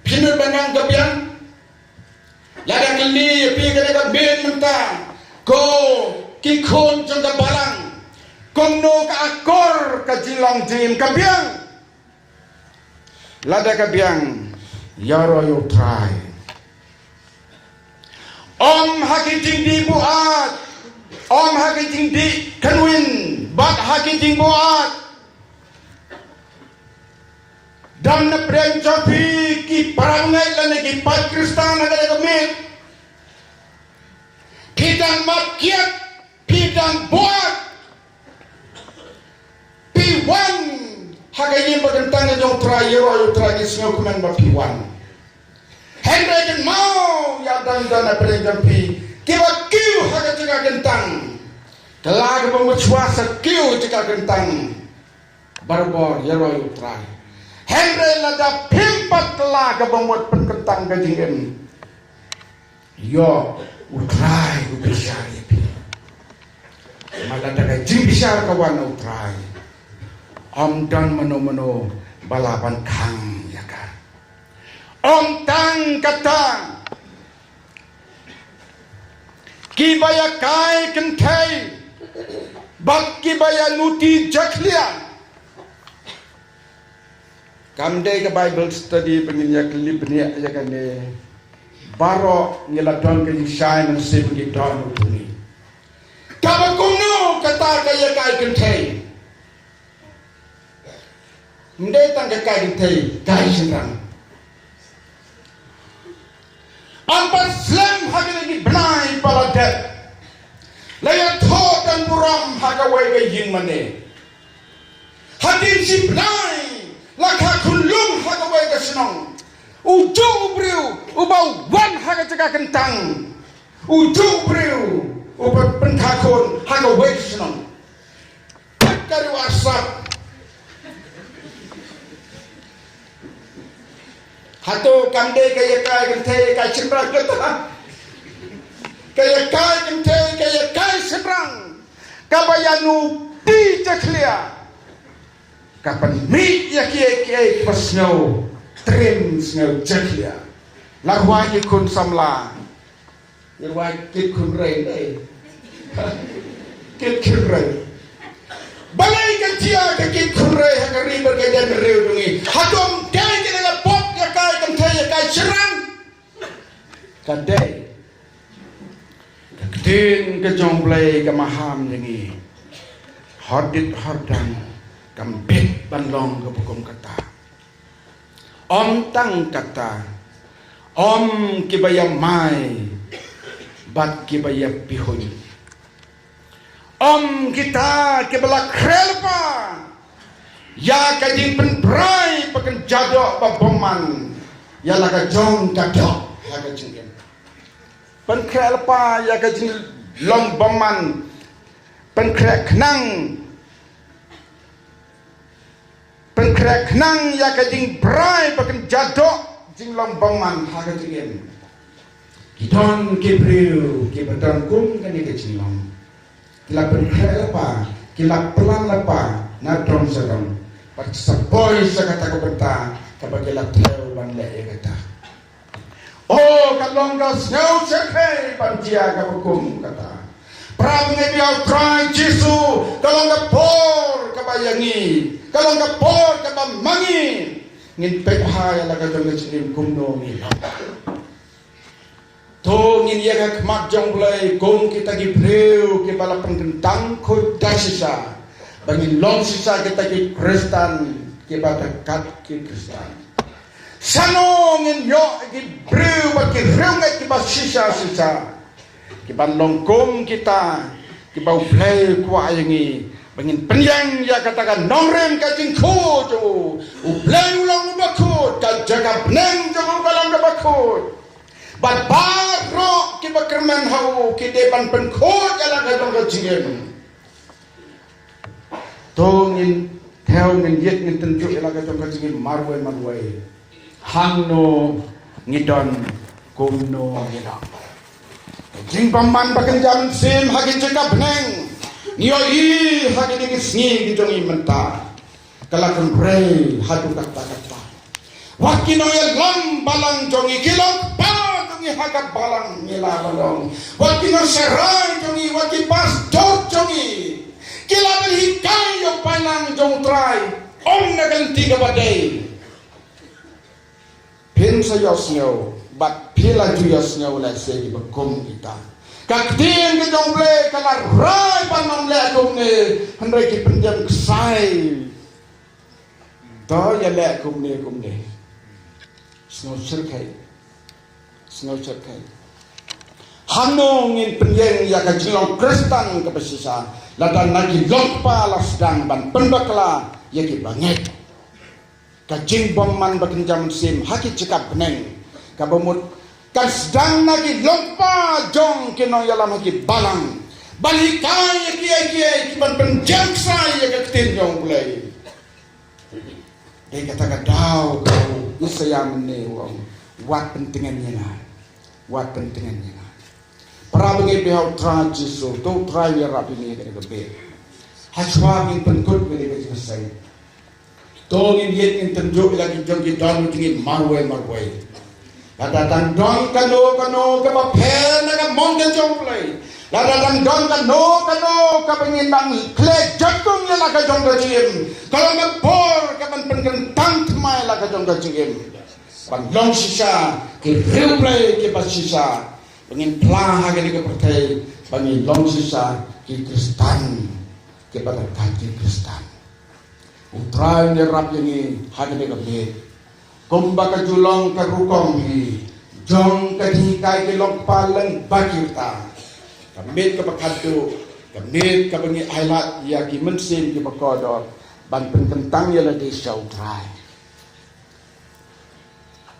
phi nud ban ong ka biang. Lada kylli ïa phi kane ka miet mynta, ko ki khun jong ka balang, kumno ka akor ka jinglong jingim, ka biang? Lada ka biang, ïaroh ïa u Trai. Ym ha ki jingdih buaid, ym ha ki jingdih kynwin, bad ha ki jingbuaid. Don na pdeng jong phi ki para bangeit lane ki paid Khristan ha kane ka miet. Phi dang mad kiad, phi dang buaid. Phi wan ha ka ïing ba kyntang ka jong u Trai, ïaroh ïa u Trai, ngi sngewkmen ba phi wan. Hynrei kynmaw ïa dang don na pdeng jong phi kiba kiew ha ka jaka kyntang. Kylla kaba mut shuwa sa kiew jaka kyntang. Barabor ïaroh ïa u Trai. Hynrei lada phim pat kylla kaba mut pynkyntang ka jingim, ïoh u Trai u bishar ïa phi. Namar lada ka jingbishar ka wan na u Trai, ym don mano mano ba lah ban khang ïa ka. Ym tang kata, kiba ïakai kynthei bad kiba ïanuti jakhlia. Kam dei ka Bible study ba ngin ïa kylli bniah ïa kane. Baroh ngi la don ka jingshai mynsiem ba ngi don u tuni. Kaba kumno kata ka ïakai kynthei? Ym dei tang ka kai kynthei, kai shynrang. Ym pat slem ha kine ki bnai ba la dep. La ïathoh tang burom ha kawei ka ïing mane. Hadien shi bnai la kha khunlung ha kawei ka shnong. U juh u briew uba wan ha ka jaka kyntang. U juh u briew uba pynkha khun ha kawei ka shnong. Pat ka riew arsap. Hato kam dei ka ïakai kynthei ïakai shynrang kata? Ka ïakai kynthei ka ïakai shynrang kaba ïanuti jakhlia ka pynmih ïa kiei kiei kiba sngew trim sngew jakhlia. La rwai ki khun samla. Ngi rwai kit khun rei dei. Kit khun rei. Balei ka jia ka kit khun rei ha ka ri bad ka jaitbynriew jong ngi? Hato ym dei kane ka pop ïakai kynthei ïakai shynrang? Ka dei. Ka ktien ka jong U Blei ka maham ïa ngi. Hordit hordang kam bit ban long kaba kum kata. Ym tang kata, ym kiba ïamai bad kiba ïapihuiñ. Ym kita kiba la khreh lypa ïa ka jingpynbrai ba kynja doh ba bymman ïa la ka jong ka doh ha ka jingim. Pynkhreh lypa ïa ka jinglong bymman. Pynkhreh khnang Pynkhreh khnang ïa ka jingbrai ba kynja doh jinglong bymman ha ka jingim. Ki don ki briew kiba don kum kane ka jinglong. Ki la pynkhreh lypa, ki la plan lypa na dong sha dong. Bad sa poi sha kata ka bynta kaba ki la thew ban leh ïa kata. Oh, ka long ka sngewsih ban jia kaba kum kata. Para bangeit ïa U Trai Jisu, ka long ka por kaba ïa ngi, ka long ka por kaba ma ngi ngin peit bha ïa la ka jong ka jingim kumno ngi long. To ngin ïeng ha khmat jong U Blei kum kita ki briew kiba la pynkyntang khuid da shisha ba ngin long shisha kita ki Khristan kiba da kat ki Khristan. Shano ngin ïoh ki briew bad ki riewngeit kiba shisha shisha, kiban long kum kita kiba U Blei u kwah ïa ngi ba ngin pynïeng ïa kata ka nongrim ka jingkhuid jong U. U Blei u long uba khuid, ka jaka bneng jong U ka long kaba khuid. Bad baroh kiba kyrmen ha U ki dei ban pynkhuid ïa la ka jong ka jingim. To ngin thew, ngin ïit, ngin tynjuh ïa la ka jong ka jingim marwei marwei. Hangno ngi don, kumno ngi long. Ka jingbymman ba kynja mynsiem ha ki jaka bneng, ngi ïohi ha kine ki sngi ki jong ngi mynta, ka la kynrei haduh katta katta. Wat ki nongïalam balang jong ngi, ki long kpa jong ngi ha ka balang ngi la ban long. Wat ki nongsharai jong ngi, wat ki pastor jong ngi, ki la ban hikai ïa u paidlang jong U Trai ym na ka lynti kaba dei. Phin sa ïohsngew bad phi la ju ïohsngew lehse kiba kum kita. Ka ktien ka jong U Blei ka la rai ban ym leh kumne, hynrei ki pyndiang ksai. To ïaleh kumne kumne. Sngew shyrkhei. Sngew shyrkhei. Hangno ngin pynïeng ïa ka jinglong Khristan kaba shisha lada na ki longkpa la sdang ban pynbakla ïa ki bangeit. Ka jingbymman ba kynja mynsiem ha ki jaka bneng, kaba mut kan sdang na ki longkpa jong ki nongïalam ha ki balang ban hikai ïa kiei kiei kiban pynjemsai ïa ka ktien jong U Blei. Dei kata ka daw ka u Isaïah mynne u ong, wat pyntngen ïa nga. Wat pyntngen ïa nga. Para bangeit biang ha U Trai Jisu, to U Trai u ïarap ïa ngi ha kane ka miet. Hashwa ngin pynkut ïa kane ka jingïaseng, to ngin ïit, ngin tynjuh ïa la ki jong ki dohnud jong ngi marwei marwei. Lada dang don kano kano kaba pher na ka mon ka jong U Blei, lada dang don kano kano kaba ngin dang khleh jakhlia ïa la ka jong ka jingim, ka long ka por kaban pynkyntang thymmai la ka jong ka jingim, ban long shisha ki riewblei kiba shisha, ba ngin phla ha kane ka pyrthei ba ngin long shisha ki Khristan kiba da kat ki Khristan. U Trai un ïarap ïa ngi ha kane ka miet. Kumba ka ju long ka rukom hi jong ka jinghikai ki longkpa lyngba ki rta, ka miet kaba khatduh, ka miet kaba ngi ailad ïa ki mynsiem kiba kordor ban pynkyntang ïa lade sha U Trai.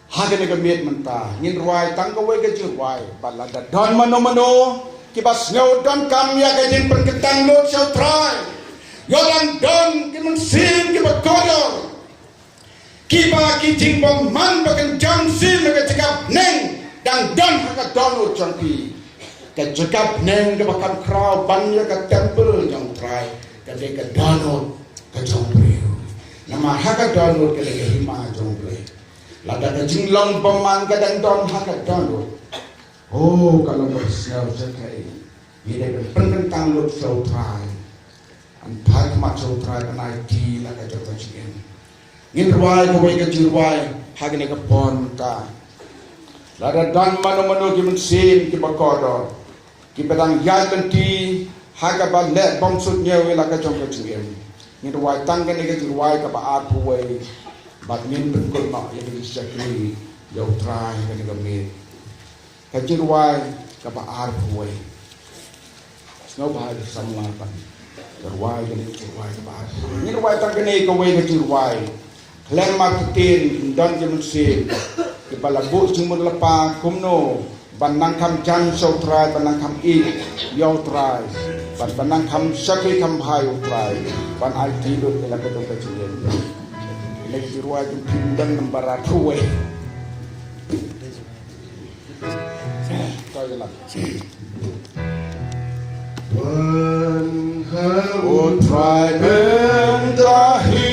Ha kane ka miet mynta ngin rwai tang kawei ka jingrwai, bad lada don mano mano kiba sngew donkam ïa ka jingpynkyntang lut sha U Trai, ïoh dang don ki mynsiem kiba kordor, kiba ki jingbymman ba kynja mynsiem ha ka jaka bneng dang don ha ka dohnud jong ki. Ka jaka bneng kaba kham khraw ban ïa ka templ jong U Trai ka dei ka dohnud ka jong u briew. Namar ha ka dohnud ka dei ka hima jong U Blei. Lada ka jinglong bymman ka dang don ha ka dohnud, oh, ka long kaba sngew shyrkhei. Ngi dei ban pynkyntang lut sha U Trai. Ban phai khmat sha U Trai ban aiti la ka jong ka jingim. Ngin rwai kawei ka jingrwai ha kane ka por mynta. Lada don mano mano ki mynsiem kiba kordor, kiba dang ïaid lynti ha kaba leh bymsuk ñiew ïa la ka jong ka jingim, ngin rwai tang kane ka jingrwai kaba arphew wei, bad ngin pynkut noh ïa ka jingshakri ïa U Trai ha kane ka miet. Ka jingrwai kaba arphew wei. Sngewbha ïa ka samla ban rwai kane ka jingrwai kaba arphew wei. Ngin rwai tang kane kawei ka jingrwai. Khlem markatien, don ki mynsiem kiba la buh jingmut lypa kumno ban nang kham jan sha U Trai, ban nang kham ïeit ïa U Trai, ban, ban nang kham shakri kham bha ïa U Trai, ban aiti lut ïa la ka jong ka jingim. Kane ka jingrwai jong phi don nambar arphew wei. To ïa la. Wan ha U Trai mynta hi,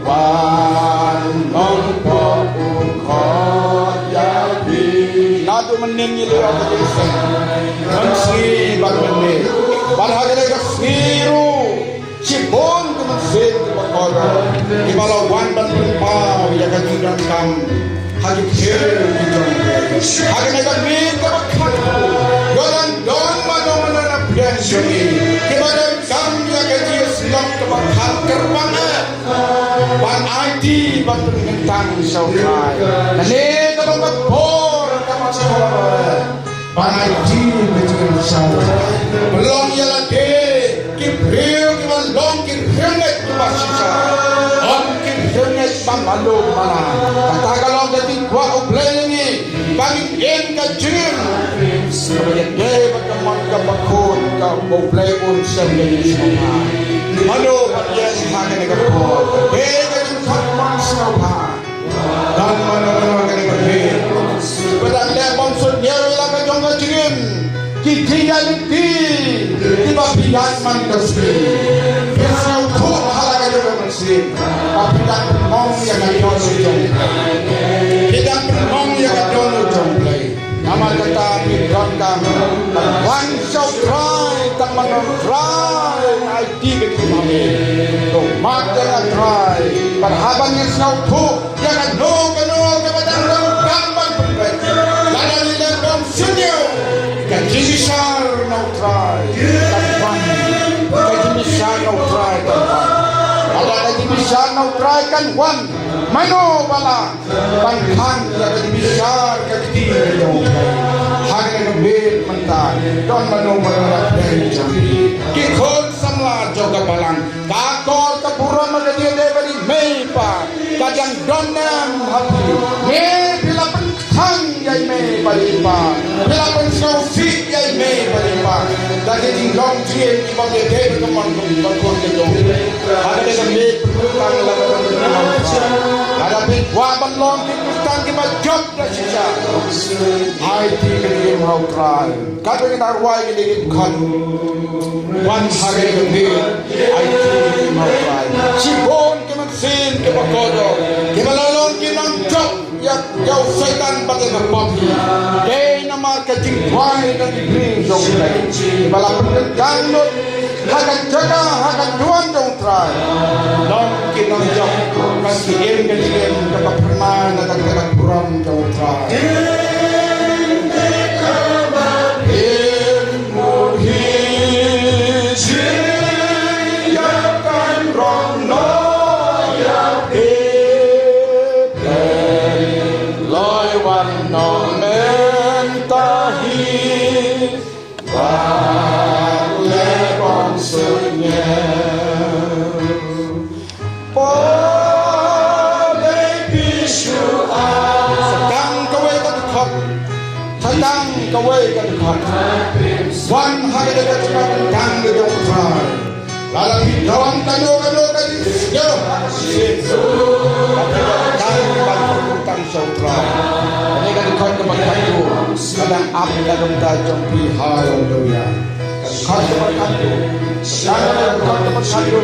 wan long pop u khot ïa phi. Naduh mynnin ngi leh ïa ka jingïaseng, mynsngi bad mynmiet, bad ha kane ka sngi ruh shibun Kiba la wan ban pynpaw ïa ka jingdonkam ha ki khiew ki jong ki. Ha kane ka miet kaba khatduh, ïoh ban don mano mano na pdeng jong ngi kiba donkam ïa ka jingïasyllok kaba kham kyrpang eh ban aiti ban pynkyntang sha U Trai. Kane ka long ka por kaba khatduh ban aiti ka jingkyrshan. Pynlong ïa lade ki briew kiba long ki riewngeit kiba shisha, ym ki riewngeit ba malu mala. Kata ka long ka jingkwah U Blei ïa ngi, ba ngin im ka jingim kaba ïadei bad ka mon ka bakhuid kaba U Blei un shem ïa ngi sngewbha. Mano ban ïeng ha kane ka por? Dei ka jingkhot mon sngewbha. Don mano mano ha kane ka miet ba dang leh bymsuidñiew ïa la ka jong ka jingim. Ki jingïaid lynti kiba phi ïaid man ka sngi, phi sngewthuh ha la ka jong ka mynsiem ba phi dang pynmong ïa ka don u jong Blei. Phi dang pynmong ïa ka don u jong Blei. Namar kata phi donkam ban wan sha U Trai, tang ban ong Trai, nga aiti ka jingim ha me. To mad ïa nga Trai, bad haba ngi sngewthuh ïa kano kano kaba dang donkam ban pynbeit, lada ngi leh bymsuidñiew, ka jingbishar na U Trai kan wan. Ka jingbishar na U Trai kan wan. Lada ka jingbishar na U Trai kan wan, mano ba lah ban khang ïa ka jingbishar ka kti ka jong U Blei? Ha kane ka miet mynta, don mano mano na pdeng jong phi? Ki khun samla jong ka balang, ka kor ka burom ka dei dei ba dei mei pa, ka dang don em ha phi? Ne phi la pynkhang ïa i mei bad i pa? Phi la pynsngewsih ïa i mei bad i pa da ki jinglong jingim kiba ïadei bad ka mon ka bakhuid ka jong U Blei? Ha kane ka miet pynkhang la ka jong U Blei. Lada phi kwah ban long ki Khristan kiba jop da shisha, aiti ka jingim ha U Trai. Katba ngi nang rwai ngi dei ki khot, wan ha kane ka miet, aiti ka jingim ha U Trai. Shibun ki mynsiem kiba kordor kiba la long ki nongjop ïa, ïa u Soitan bad ïa ka pop hi. Dei namar ka jingduwai na ki briew jong U Blei kiba la pynkyntang lut ha ka jaka, ha ka duwan jong U Trai. Long ki nongjop, kan ki im ka jingim kaba pynmai na ka jaka burom jong U Trai. Loi wan noh mynta hi, wat leh bymsuidñiew. Pole pishu a. Sa tang kawei ka dkhot. Sa tang kawei ka dkhot. Wan ha ka dei ka jingpyntang ka jong U Trai. Lada phi don kano kano ka jingsngew ha ka mynsiem, ka phi donkam ban pynkyntang sha U Trai, kane ka dkhot kaba khatduh ka dang ap na ka bynta jong phi. Haleluya. Ka dkhot kaba khatduh, ka dkhot kaba khatduh,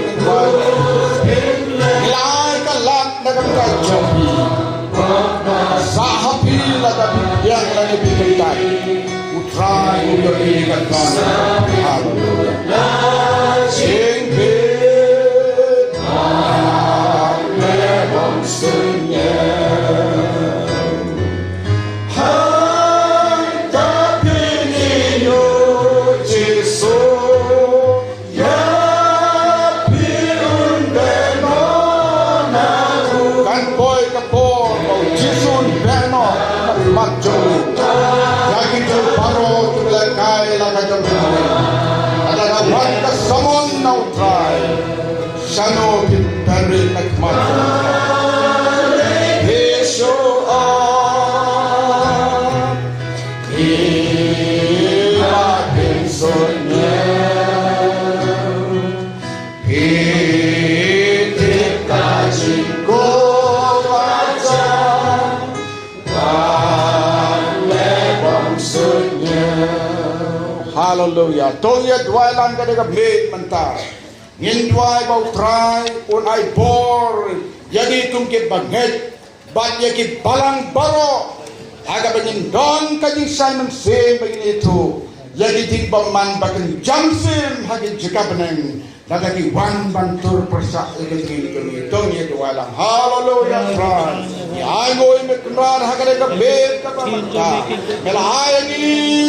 ngi la ai ka lad na ka bynta jong phi. Sah ha phi lada phi pdiang lane phi kyntait. U Trai u ïohi ïa ka jingkyrmen. Haleluya. Jingbit, haleluya. Hangta phin ïoh Jisu. Ïa phi un beh noh na u. Kan poi ka por ba u Jisu un beh noh na khmat jong u. Ïa kito baroh kiba lehkai la ka jong U Blei. Lada ka wan ka samon na U Trai, shano phin pynrit na khmat jong U Trai? Phi shu ong. Phi ba phin suidñiew, phi tip ka jingkyrkhu ka jong, wat leh bymsuidñiew. Haleluya. To ngin duwai lang ka dei ka miet mynta. Ngin duwai ba U Trai un ai bor ïa ngi kum ki bangeit bad ïa ki balang baroh, ha kaba ngin don ka jingshai mynsiem ba ngin ïathuh ïa ki jingbymman ba kin jam sim ha ki jaka bneng. Lada ki wan ban tur pyrshah ïa ka jingim jong ngi, to ngin duwai lang. Haleluya, Trai. Ngi ai nguh ïa me Kynrad ha kane ka miet kaba mynta. Me la ai ïa ngi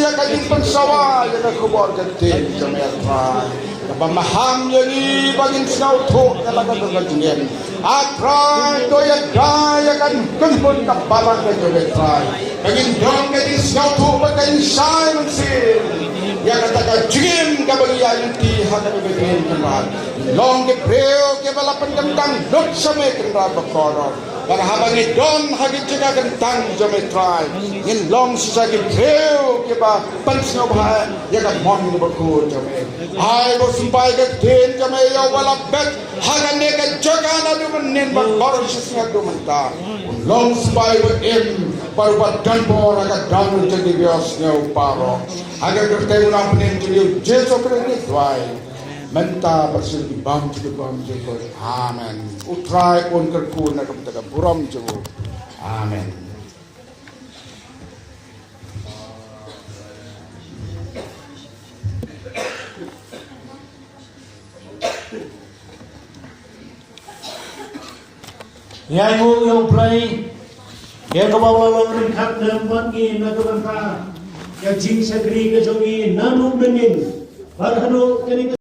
ïa ka jingpynsawa ïa ka khubor ka ktien jong me, Trai. Kaba maham ïa ngi ba ngin sngewthuh ïa la ka jong ka jingim. A Trai, to ïada ïa ka kynhun ka balang ka jong me, Trai. Ba ngin don ka jingsngewthuh bad ka jingshai mynsiem ïa kata ka jingim kaba ngi ïaid lynti ha kane ka jingim, Kynrad. Long ki briew kiba la pynkyntang lut sha me, Kynrad bakordor. Bad haba ngi don ha ki jaka kyntang jong me, Trai, ngin long shisha ki briew kiba pynsngewbha ïa ka mon kaba khuid jong me. Ai ba u symbai ka ktien jong me ïa uba la bet ha kane ka jaka naduh mynnin bad baroh shi sngi haduh mynta. Un long symbai ba im bad uba don bor ha ka dohnud jong ki ba ïohsngew baroh. Ha ka kyrteng u Nongpynim jong ngi u Jisu Khrist ngi duwai. Mynta bad sha ki bym jong ki bym jong ki. Amen. U Trai un kyrkhu na ka bynta ka burom jong u. Amen. Ïa ngi ïa u Blei, ïa kaba u la long ryngkat lem bad ngi na ka bynta ka jingshakri ka jong ngi naduh mynnin bad haduh kane ka